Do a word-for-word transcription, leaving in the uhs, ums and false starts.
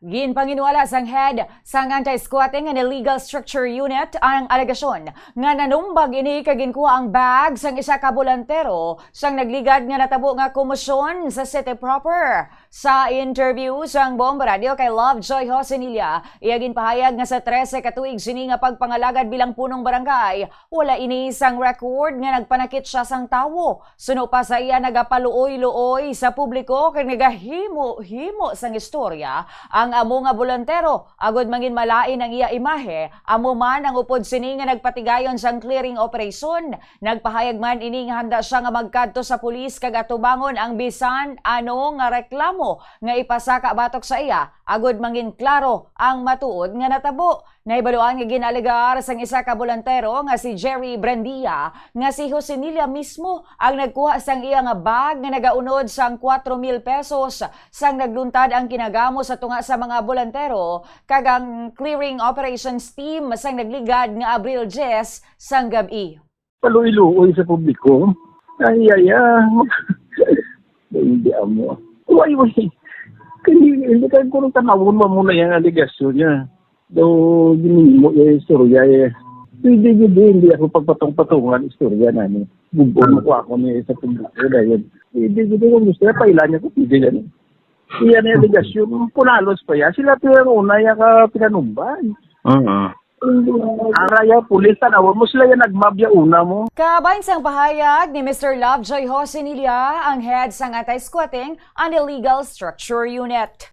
Ginpanginwala sang head sang Anti-Squatting and Illegal Structure Unit ang alegasyon nga nanumbag ini kag ginkuha ang bag sang isa ka bolantero sang nagligad nga natabo nga komosyon sa city proper. Sa interview sang Bomba Radio kay Lovejoy Josenilla, iya ginpahayag nga sa trese ka tuig sini nga pagpangalagad bilang punong barangay, wala ini sang record nga nagpanakit sia sang tawo. Suno pa sa iya, nagapaluoy-luoy sa publiko kag nagahimo-himo sang istorya ang amo nga bolantero, agod manginmalain ang iya imahe. Amo man ang upod sini nga nagpatigayon sang clearing operation. Nagpahayag man ini nga handa sia nga magkadto sa pulis kag atubangon ang bisan ano nga reklamo nga ipasaka batok sa iya, agod manginklaro ang matuod nga natabo. Nahibaluan nga gin-alegar sang isa ka bolantero nga si Jerry Brandia nga si Josenilla mismo ang nagkuha sang iya nga bag nga nagaunod sang kuwatro mil pesos sang nagluntad ang kinagamo sa tunga sa mga bolantero kag ang clearing operations team sang nagligad nga Abril diyes sang gab-i. Paluoy-luoy sa publiko. Ay, ay, ah. Hindi amo. Why, why? Kaya, hindi ka kung tanawon mo muna yung alegasyon niya. Daw, ginimo yung istorya eh. Pwede, hindi, hindi ako pagpatong-patungan istorya na ni. Bubon mo ko ako ni sa publiko dahil. Pwede, hindi ko gusto niya, pailan niya ko, pwede yan eh. Iya na yung alegasyon, punalos pa yan. Sila pinanuna yung ka pinanumban. Oo. Ang raya, pulis, tanawon mo sila yan, nagmabya una mo. Kabahin sang pahayag ni Mister Lovejoy Josenilla, ang head sang Anti-Squatting and Illegal Structure Unit.